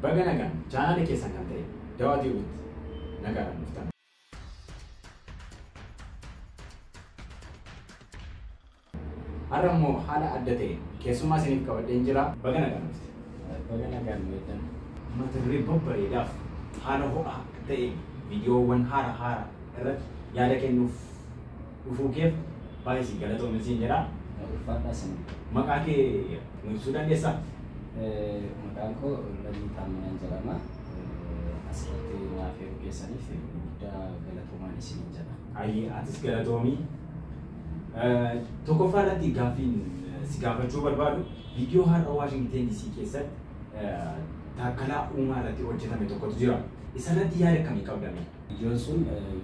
Baga nagaan chaanaalii keessan kan ta'e Dawaa Tiyuubitti nagaadhaan dhuftan. Har'a immoo haala adda ta'een keessummaa isiniif qabadheen jira. Baga nagaan dhufte. Baga nagaan nu eegdan. Mata duree babbareedaaf haala ho'aa ta'een viidiyoowwan haara haara irratti yaada kennuuf dhufuu keef baay'ee si galatoomi siin jedha. Ulfaadhaa sana. Maqaa kee nu ibsuu dandeessaa? Maqaan koo Lammii Taammanaan jedhama. Asirratti naaf yeroo keessaniif guddaa galatoomaan isiniin jedha. Ayyee, atis galatoomii. Tokkoffaa irratti gaaffiin si gaafachuu barbaadu viidiyoo har'a Waashingteen DC keessatti Taakkalaa Uumaa irratti hojjetame tokkotu jira. Isarratti yaada akkamii qabdame? Viidiyoon sun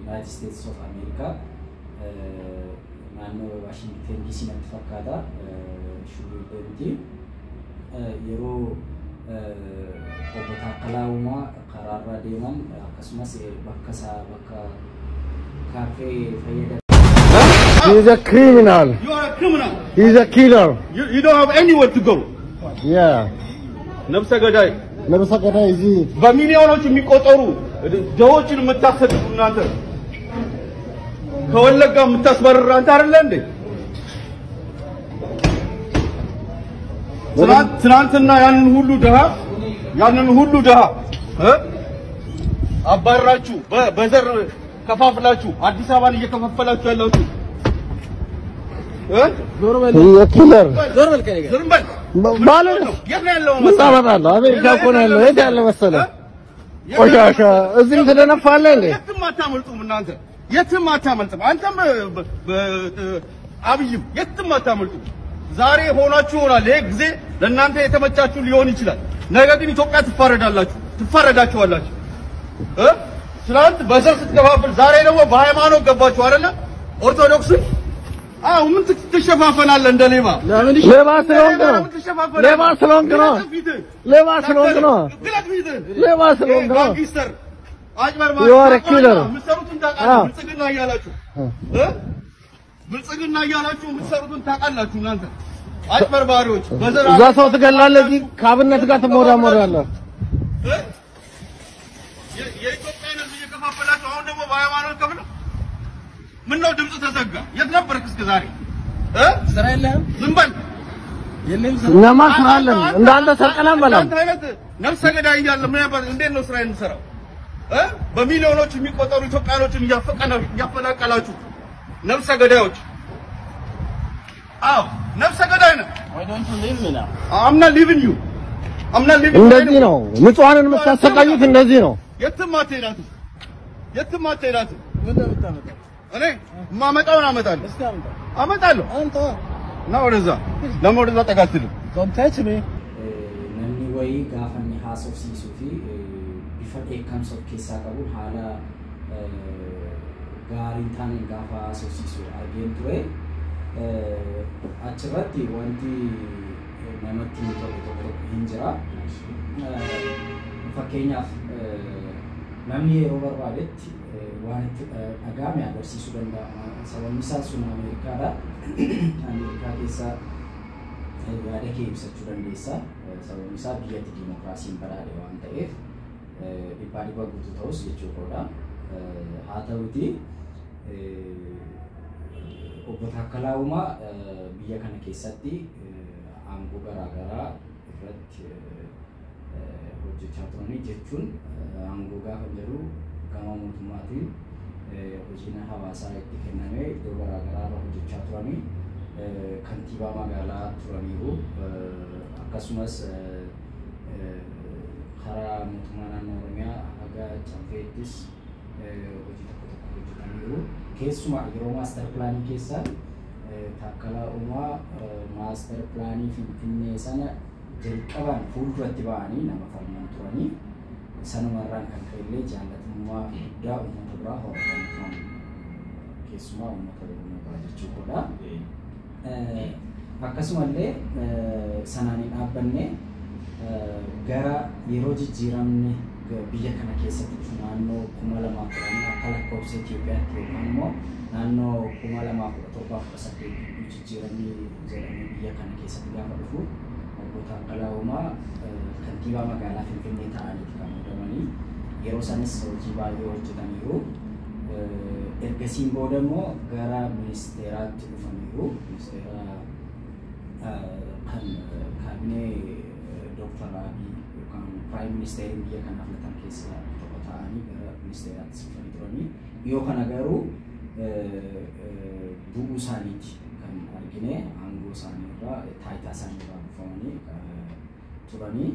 United States of America naannoo Waashingteen DC natti fakkaata. Shuurillee miti. Yeroo obbo Taakkalaa Uumaa karaarra deeman akkasumas bakka isaa bakka kaaffee fayyadaman. He is a criminal. You are a criminal. He is a killer. You don't have anywhere to go. Yeah. ነፍሰ ገዳይ። ነፍሰ ገዳይ እዚህ በሚሊዮኖች የሚቆጠሩ ድሆችን የምታሰድዱ እናንተ፣ ከወለጋ የምታስበርር አንተ አይደለ እንዴ? ትናንትና ያንን ሁሉ ድሃ፣ ያንን ሁሉ ድሃ እ አባራችሁ በዘር ከፋፍላችሁ አዲስ አበባን እየከፋፈላችሁ ያላችሁ እ He is a killer. ዝም በል። ማለት የት ነው ያለው ምን መሰለህ? ታመጣለህ? አሜሪካ እኮ ነው ያለው። የት ያለ መሰለህ? ቆሻሻ እዚህም ትደነፋለህ እንዴ? የትም አታመልጡም እናንተ፣ የትም አታመልጥም። አንተም አብይም የትም አታመልጡም። ዛሬ ሆናችሁ ይሆናል። ይሄ ጊዜ ለእናንተ የተመቻችሁ ሊሆን ይችላል። ነገ ግን ኢትዮጵያ ትፋረዳላችሁ፣ ትፋረዳችኋላችሁ። እ ትናንት በዘር ስትከፋፍል፣ ዛሬ ደግሞ በሃይማኖት ገባችሁ አይደለ? ኦርቶዶክስን። አዎ፣ ምን ትሸፋፈናለህ እንደ ሌባ? ሌባ ስለሆንክ ነው። ለምን ትሸፋፈናለህ? ሌባ ስለሆንክ ነው። ግለጥ ፊትህን። ሌባ ስለሆንክ ነው። ግለጥ ፊትህን። ሌባ ስለሆንክ ነው። Gangster፣ አጭበርባሪ። You are a killer. የምትሰሩትን ታውቃለህ። ብልጽግና እያላችሁ እ ብልጽግና እያላችሁ የምትሰሩትን ታውቃላችሁ። እናንተ አጭበርባሪዎች በዘር እዛ ሰው ትገላለህ፣ እዚህ ከአብነት ጋር ትሞዳሞዳለህ። እ የኢትዮጵያን ሕዝብ እየከፋፈላችሁ አሁን ደግሞ በሃይማኖት ከፍለው ምን ነው ድምፅ ተዘጋ? የት ነበርክ እስከ ዛሬ? እ ስራ የለህም? ዝም በል። እኛማ ስራ አለን። እንዳንተ ሰርቀን አንበላም። አንተ አይነት ነፍሰ ገዳይ እያለ ምን ያባ እንዴት ነው ስራ የምሰራው? እ በሚሊዮኖች የሚቆጠሩ ኢትዮጵያኖችን እያፈናቀላችሁ ነፍሰ ገዳዮች። አዎ፣ ነፍሰ ገዳይ ነህ። I'm not leaving you. I'm not leaving you. እንደዚህ ነው ንጹሐንን የምታሰቃዩት፣ እንደዚህ ነው። የትም አትሄዳትም። የትም አትሄዳትም። እኔ የማመጣውን አመጣለሁ፣ አመጣለሁ። እና ወደዛ ለምን ወደዛ ጠጋ አትልም? Namni wayii gaafa inni haasofsiisuu fi bifa dheekkamsa of keessaa qabuun haala gaarii hin taaneen gaafa haasofsiisu argeen ture. Achirratti wanti namatti hin tolle tokko tokko hin jira. Fakkeenyaaf, namni yeroo barbaadetti waan itti dhaga'ame agarsiisuu danda'a. Sababni isaa sun Ameerikaadha. Ameerikaa keessa yaada kee ibsachuu dandeessa. Sababni isaa biyyatti diimokiraasiin badhaadhe waan ta'eef dhibbaa dhibba guutuu ta'us jechuu koodha. Haa ta'uti obbo Taakkalaa Uumaa biyya kana keessatti aangoo garaagaraa irratti hojjechaa turanii jechuun, aangoo gaafa jedhu gama mootummaatiin hojiin hawaasaa itti kennamee iddoo garaagaraa irra hojjechaa turanii, kantiibaa magaalaa turaniiru. Akkasumas karaa mootummaa naannoo Oromiyaa haga Caffeettis hojii tokko tokko hojjetaniiru. Keessumaa yeroo master planii keessa Taakkalaa Uumaa master planii Finfinnee sana jalqabaan fuulduratti ba'anii nama falman turanii, sanumarraan kan ka'ellee jaallatamummaa guddaa uummata biraa horatanii turan, keessumaa uummata Oromoo biraa jechuu koodha. Akkasumallee sanaan hin dhaabbanne, gara yeroo jijjiiramni biyya kana keessatti dhufu naannoo 2010 akka lakkoofsa Itoophiyaatti yookaan immoo naannoo 2017 18 gidduu jijjiiramni jedhamee biyya kana keessatti gaafa dhufu obbo Obbo Taakkalaa Uumaa kantiibaa magaalaa Finfinnee ta'aniiti kan muudamanii. Yeroo sanis hojii baay'ee hojjetaniiru. Ergasiin booda immoo gara ministeeraatti dhufaniiru. Ministeera kan kaabinee Dooktar Abiy yookaan Prime Ministeerii biyya kanaa filatan keessaa tokko ta'anii gara ministeeraatti dhufanii turanii. Dhiyoo kana garuu bu'uu isaaniiti kan argine, aangoo isaanii irraa, taayitaa isaanii irraa buufamanii turanii.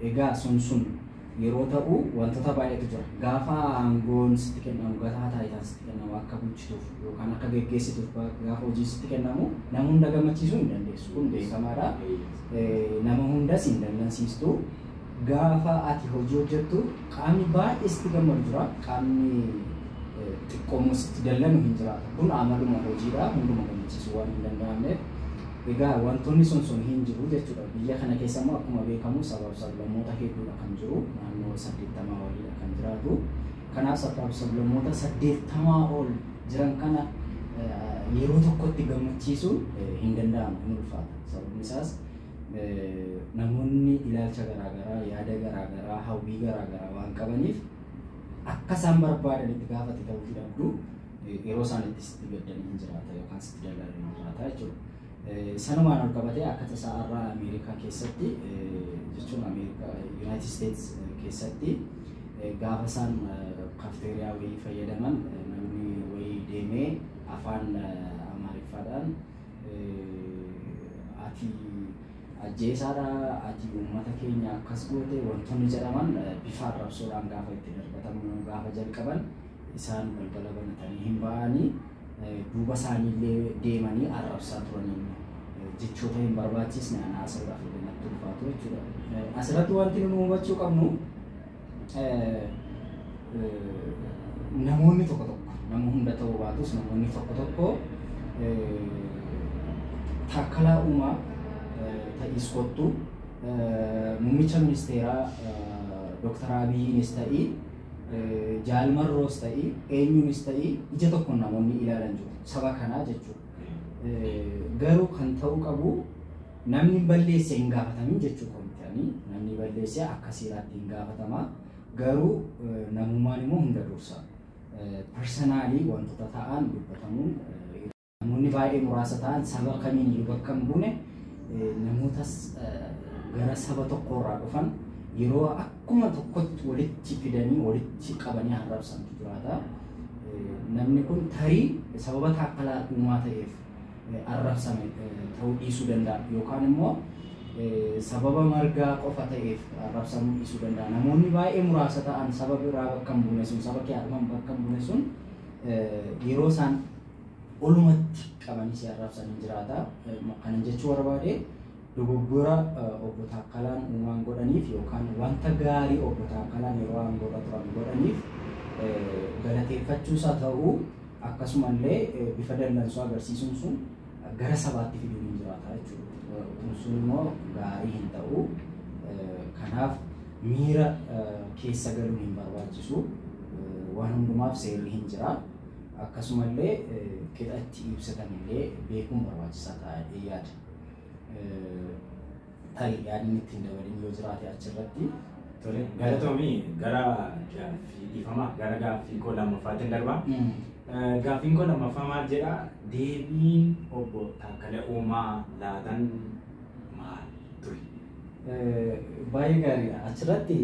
Egaa sun yeroo ta'u wantoota baay'eetu jira. Gaafa aangoon sitti kennamu, gaafa taayitaan sitti kennamu, akka bulchituuf yookaan akka geggeessituuf gaafa hojii sitti kennamu nama hunda gammachiisuu hin dandeessu. Kun beekamaadha. Nama hundas hin dallansiistu. Gaafa ati hojii hojjettu qaamni baay'ee sitti gammadu jira. Qaamni xiqqoommoo sitti dallanu hin jiraatu. Kun amaluma hojiidha. Hunduma gammachiisuu waan hin danda'amneef. Egaa wantoonni sun hin jiru jechuudha. Biyya kana keessa immoo akkuma beekamu sabaaf sablammoota hedduudha kan jiru. Naannoo 80 oliidha kan jiraatu. Kanaaf sabaaf sablammoota 80 ol jiran kana yeroo tokkotti gammachiisuun hin danda'amu, hin ulfaata. Sababni isaas namoonni ilaalcha garaagaraa, yaada garaagaraa, hawwii garaagaraa waan qabaniif akka isaan barbaadanitti gaafate ta'uu dhabdu, yeroo isaan itti sitti gaddanii hin jiraata yookaan sitti dallananii hin jiraata jechuudha. Sanumaan ol qabatee akka tasaa har'a Ameerikaa keessatti, jechuun Ameerikaa United States keessatti, gaafa isaan kafteeriyaa wayii fayyadaman namni wayii deemee afaan Amaariffaadhaan "Ati ajjeesaadha, ati uummata keenya akkas goote" wantoonni jedhaman bifa arrabsoodhaan gaafa itti darbatamu gaafa jalqaban, isaan balbala banatanii hin ba'anii, duuba isaaniillee deemanii arrabsaa turaniin jechoota hin barbaachisne ana haasa'uudhaaf illee natti ulfaatu jechuudha. Asirratti wanti nu hubachuu qabnu, namoonni tokko tokko, nama hunda ta'uu baatus, namoonni tokko tokko Taakkalaa Uumaa ta'is kottu, muummicha ministeeraa Dooktar Abiyyiinis ta'ii, Jaal Marroos ta'ii, eenyuunis ta'ii, ija tokkoon namoonni ilaalan jiru saba kanaa jechuudha. Garuu kan ta'uu qabu namni balleesse hin gaafatamin jechuu komitanii, namni balleesse akka seeraatti hin gaafatama. Garuu namummaan immoo hunda dursa. Personally wantoota ta'an dubbatamuun, namoonni baay'ee muraasa ta'an saba kamiin iyyuu bakka hin buune, namootas gara saba tokkorraa dhufan yeroo akkuma tokkotti walitti fidanii walitti qabanii arrabsantu jiraata. Namni kun tarii sababa Taakkalaa Uumaa ta'eef arrabsame ta'uu dhiisuu danda'a yookaan immoo sababa Margaa qofa ta'eef arrabsamuu dhiisuu danda'a. Namoonni baay'ee muraasa ta'an saba biraa bakka hin buune sun, saba kee bakka hin buune sun, yeroo isaan olumatti qabanii si arrabsanii jiraata. Kanan jechuu barbaade, dogoggora obbo Taakkalaan Uumaan godhaniif yookaan wanta gaarii obbo Taakkalaan yeroo aangoorra turan godhaniif galateeffachuusaa ta'uu, akkasumallee bifa dallansuu agarsiisuun sun gara sabaatti fiduun hin jiraata jechuudha. Kun sun immoo gaarii hin ta'u. Kanaaf miira keessa galuun hin barbaachisu. Waan hundumaaf seerri hin jira. Akkasumallee qixa itti ibsatan illee beekuun barbaachisaa ta'a yaada. Tarii yaadni ittiin dabalin yoo jiraate achirratti. Tole, galatoomii. Gara gaaffii, dhiifama, gara gaaffii koo lammaffaatti darbaa. Gaaffiin koo lammaffaa maal jedhaa? Deebiin obbo Taakkalee Uumaa laatan maal ture? Baay'ee gaariidha. Achirratti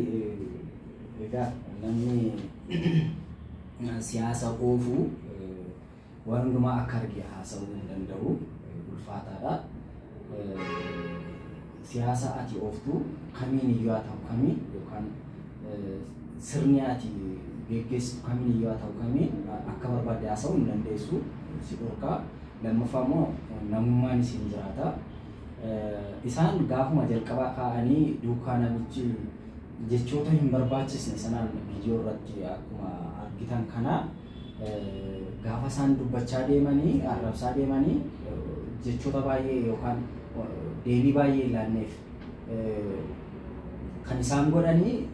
egaa namni siyaasa oofu waan hundumaa akka arge haasa'uu hin danda'u, ulfaataadha. Siyaasa ati ooftu kamiin iyyuu haa ta'u kamiin, yookaan sirni ati geggeessitu kamiin iyyuu haa ta'u kamiin, akka barbaadde haasa'uu hin dandeessu, si dhorkaa. Lammaffaa immoo namummaan isin jiraata. Isaan gaafuma jalqabaa kaa'anii duukaa namichi jechoota hin barbaachisne sanaan viidiyoo irratti akkuma argitan kana gaafa isaan dubbachaa deemanii arrabsaa deemanii, jechoota baay'ee yookaan deebii baay'ee ilaanneef. Kan isaan godhanii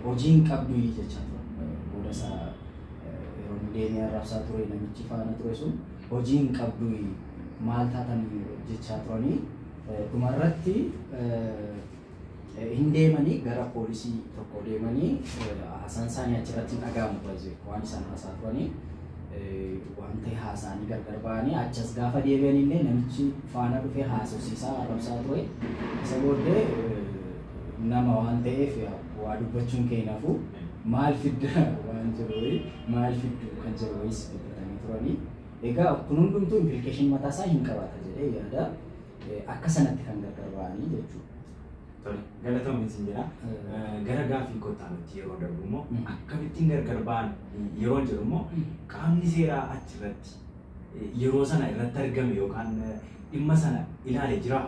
"Hojii hin qabdu" jechaa ture. Booda isaa yeroo inni deemee arrabsaa ture, namichi faana ture sun "Hojii hin qabdu, maal taatanii?" jechaa turanii. Dhumarratti hin deemanii gara poolisii tokko deemanii haasaan isaanii achirratti hin dhaga'amu baay'ee waan isaan haasaa turanii waan ta'e haasaanii gargar ba'anii achas gaafa deebi'an illee namichi faana dhufee haasofsiisaa arrabsaa ture. Isa booddee nama waan ta'eef waa dubbachuun keenyafu maal fidda waan jiru maal fiddu kan jiru wayis dubbatanii turanii. Egaa kun hundumtuu implication mataa isaa hin qabaata jedhee yaada. Akka sanatti kan gargar ba'anii jechuudha. Tole, galatoomii isin jedha. Gara gaaffii kottaanitti yeroo darbu immoo akkamittiin gargar ba'an yeroo jedhu immoo qaamni seeraa achirratti yeroo sana irratti argame yookaan dhimma sana ilaale jira.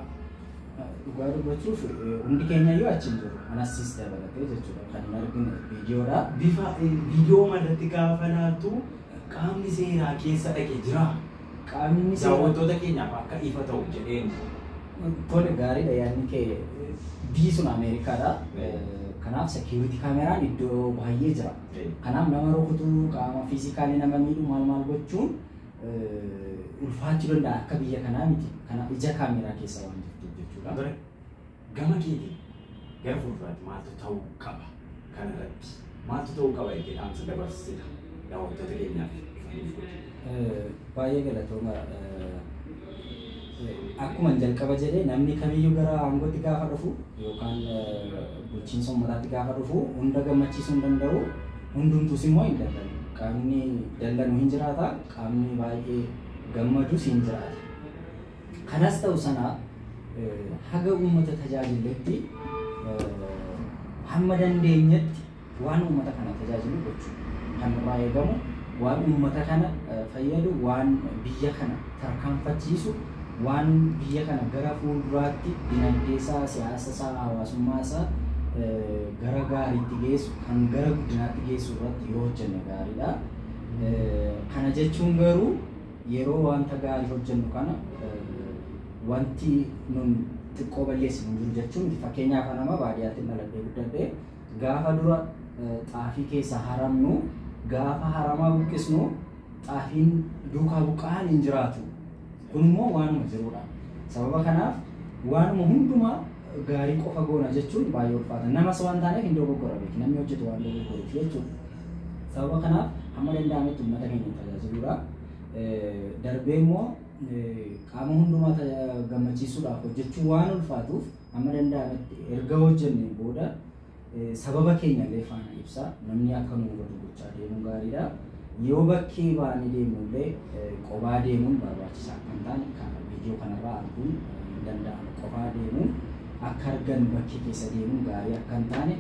Dhugaa dubbachuuf hundi keenya iyyuu achi hin jiru. Anas dabalatee jechuudha. Kan hin argine viidiyoodha. Bifa viidiyoo irratti gaafa laattu qaamni seeraa keessa dhaqee jira. Qaamni seeraa daawwattoota keenyaaf akka ifa ta'u jedheen. Tole, gaariidha yaadni kee. Biyyi sun Ameerikaadha. Kanaaf security kaameraan iddoo baay'ee jira. Kanaaf nama rukutuu, qaama physically nama miidhuu maal maal gochuun ulfaachuu danda'a akka biyya kanaa miti. Kanaaf ija kaameraa keessa waan jirtuuf jechuudha. Tole, gama keetiin gara fuulduraatti maaltu ta'uu qaba kanarratti? Maaltu ta'uu qaba jettee dhaamsa dabarsita daawwattoota keenyaaf ifaniif godhi? Baay'ee galatooma. Akkuma jalqaba jedhee namni kamiyyuu gara aangootti gaafa dhufu yookaan bulchiinsa uummataatti gaafa dhufu hunda gammachiisuu hin danda'u, hundumtuus immoo hin dallanu. Qaamni dallanu hin jiraata, qaamni baay'ee gammadus hin jiraata. Kanas ta'u sana haga uummata tajaajiletti hamma dandeenyetti waan uummata kana tajaajilu gochuu kan irraa eegamu, waan uummata kana fayyadu, waan biyya kana tarkaanfachiisu, waan biyya kana gara fuulduraatti dinagdee isaa, siyaasa isaa, hawaasummaa isaa gara gaariitti geessu, kan gara guddinaatti geessu irratti yoo hojjenne gaariidha. Kana jechuun garuu yeroo wanta gaarii hojjennu kana wanti nun xiqqoo balleessinu jiru jechuun, fakkeenyaaf nama baadiyyaatti dhaladhee guddadhee gaafa dura xaafii keessa haramnu, gaafa haramaa buqqisnu xaafiin duukaa buqqa'an hin jiraatu. Kun immoo waanuma jirudha. Sababa kanaaf waanuma hundumaa gaarii qofa goona jechuun baay'ee ulfaata. Namas waan taaneef hin dogoggora beeki. Namni hojjetu waan dogoggoruuf jechuudha. Sababa kanaaf hamma danda'ametti uummata keenya tajaajiluudha. Darbee immoo qaama hundumaa gammachiisuudhaaf hojjechuu waan ulfaatuuf hamma danda'ametti erga hojjenne booda sababa keenya illee faana ibsa. Namni akka nu hubatu gochaa deemuun gaariidha. Yoo bakkee baanee deemnu illee qobaa deemuun barbaachisaa akka hin taane kan viidiyoo kanarraa arguun hin danda'amu. Qofaa deemuun akka argan bakkee keessa deemuun gaarii akka hin taane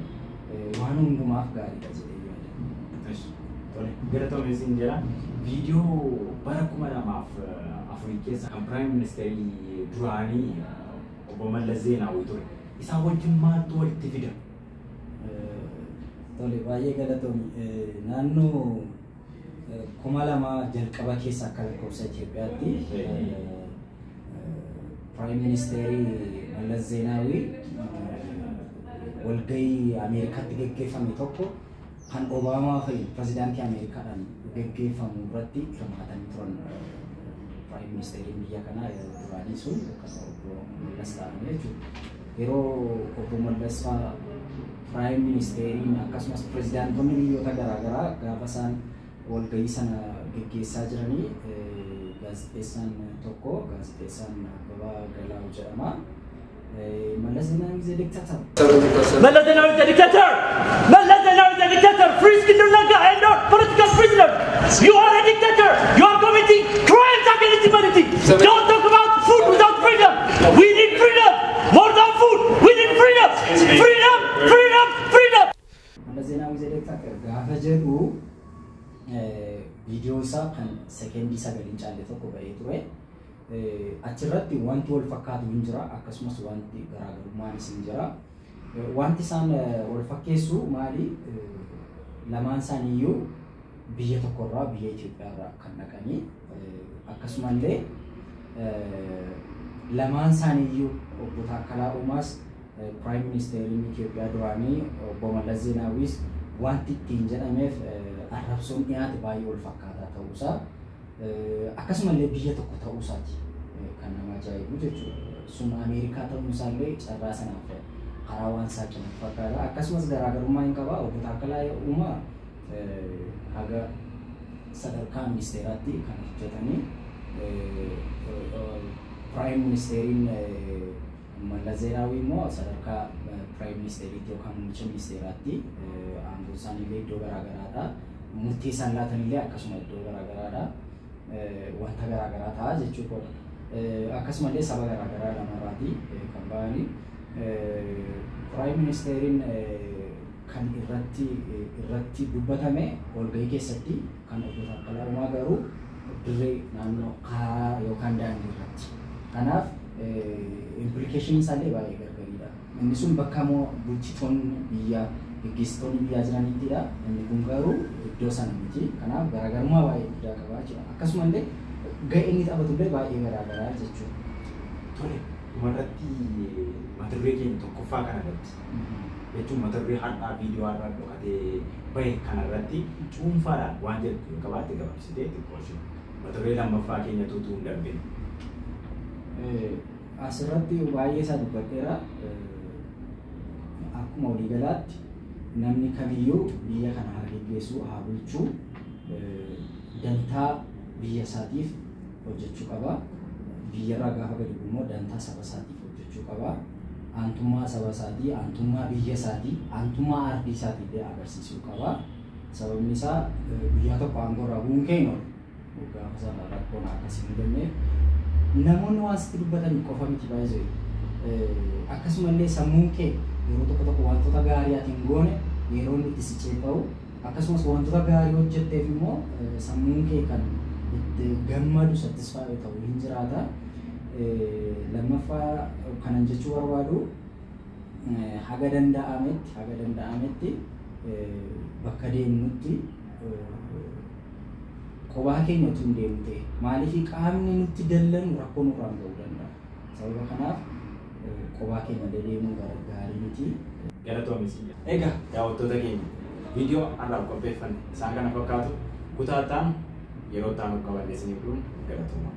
waan hundumaaf gaariidha jedhee yaada. Tole, galatoomii isin jedha. Viidiyoo bara 2004 keessa kan Prime Ministerii duraanii obbo Mallas Zeenaawii ture. Isaan wajjin maaltu walitti fida? Tole, baay'ee galatoomi. Naannoo 2000 jalqaba keessa akka lakkoofsa Itoophiyaatti Prime Ministerii Mallas Zeenaawii walgahii Ameerikaatti geggeeffame tokko kan Obaamaa fa'i pirezidaantii Ameerikaadhaan geggeeffamu irratti hirmaatanii turan. Prime Ministeriin biyya kanaa yeroo duraanii sun kan obbo Mallas ta'an jechuudha. Yeroo obbo Mallas fa'aa Prime Ministeriin akkasumas pirezidaantonni biyyoota garaagaraa gaafa isaan walgahii sana geggeessaa jiranii gaazexeessaan tokko, gaazexeessaan Abbabaa Galaawu jedhama. Mallas Zeenaawii is a dictator. Meles Zenawi is a dictator! Meles Zenawi is a dictator! Free Eskinder Nega and all political prisoners! You are a dictator! You are committing crimes against humanity! Don't talk about food without freedom! We need freedom! More than food! We need freedom! Freedom! Freedom! Freedom! Mallas Zeenaawii is a dictator gaafa jedhu viidiyoo isaa kan sekendii 9 hin caalle tokko ba'ee ture. Achirratti wanti wal fakkaatu hin jira, akkasumas wanti garaagarummaanis hin jira. Wanti isaan wal fakkeessu maali? Lamaan isaaniiyyuu biyya tokkorraa, biyya Itoophiyaarraa kan dhaqanii, akkasumallee lamaan isaaniiyyuu obbo Taakkalaa Uumaas Prime Ministeriin Itoophiyaa duraanii obbo Mallas Zeenaawis wanti ittiin jedhameef arrabsoon dhiyaate baay'ee wal fakkaataa ta'uusaa, akkasumallee biyya tokko ta'uusaati kan nama ajaa'ibu jechuudha. Sun Ameerikaa ta'uun isaallee carraa sanaaf karaa waan saaqinaaf fakkaata. Akkasumas garaagarummaa hin qaba. Obbo Taakkalaa Uumaa haga sadarkaa ministeeraatti kan hojjetanii, Prime Ministeriin Mallas Zeenaawii immoo sadarkaa Prime Ministeriitti yookaan muummicha ministeeraatti aangoo isaaniillee iddoo garaagaraadha. Murtii isaan laatanillee akkasuma iddoo garaagaraadha. Wanta garaagaraa ta'a jechuudha. Akkasumallee saba garaagaraa lamarraati kan ba'anii. Prime Ministeriin kan irratti dubbatame walgahii keessatti, kan obbo Taakkalaa Uumaa garuu dirree naannoo karaa yookaan daandii irratti. Kanaaf implication isaallee baay'ee gargariidha. Inni sun bakka immoo bulchitoonni biyyaa, gaggeessitoonni biyyaa jiranittidha. Inni kun garuu iddoo sana miti. Kanaaf garaagarummaa baay'ee guddaa qaba jechuudha. Akkasumallee ga'ee inni taphatullee baay'ee garaagaraa jechuudha. Tole, dhumarratti mata duree keenya tokkoffaa kanarratti, jechuun mata duree har'aa viidiyoo har'aa dhokatee bahe kanarratti cuunfaadhaan waan jedhu yoo qabaatte gabaabsitee xiqqoo ishee mata duree lammaffaa keenya tuutuu hin darbine. Asirratti baay'ee isaa dubbadheera. Akkuma waliigalaatti namni kamiyyuu biyya kana haa geggeessuu, haa bulchuu, dantaa biyya isaatiif hojjechuu qaba. Biyyarraa gaafa gadi bu'u immoo dantaa saba isaatiif hojjechuu qaba. Aantummaa saba isaatii, aantummaa biyya isaatii, aantummaa ardii isaatii illee agarsiisuu qaba. Sababni isaa guyyaa tokko aangoo irraa bu'uun keenya oolu. Gaafa sana rakkoon akkasii hin mudanneef namoonni waan sitti dubbatan qofa miti baay'ee. Akkasumallee sammuun kee yeroo tokko tokko wantoota gaarii ati hin goone yeroo inni itti si ceepha'u, akkasumas wantoota gaarii hojjetteef immoo sammuun kee kan itti gammadu, satisfy ta'u hin jiraata. Lammaffaa kanan jechuu barbaadu, haga danda'ametti bakka deemnutti kophaa keenya utuu hin deemnu ta'e, maaliif qaamni nutti dallanu rakkoo nurraan ga'uu danda'a. Sababa kanaaf kophaa keenya illee deemuun gaarii miti. Galatoomis. Egaa daawwattoota keenya, viidiyoo har'aaf qopheeffanne isaan kana fakkaatu. Kutaa ta'an yeroo ta'an qabanne isiniif dhuun galatooma.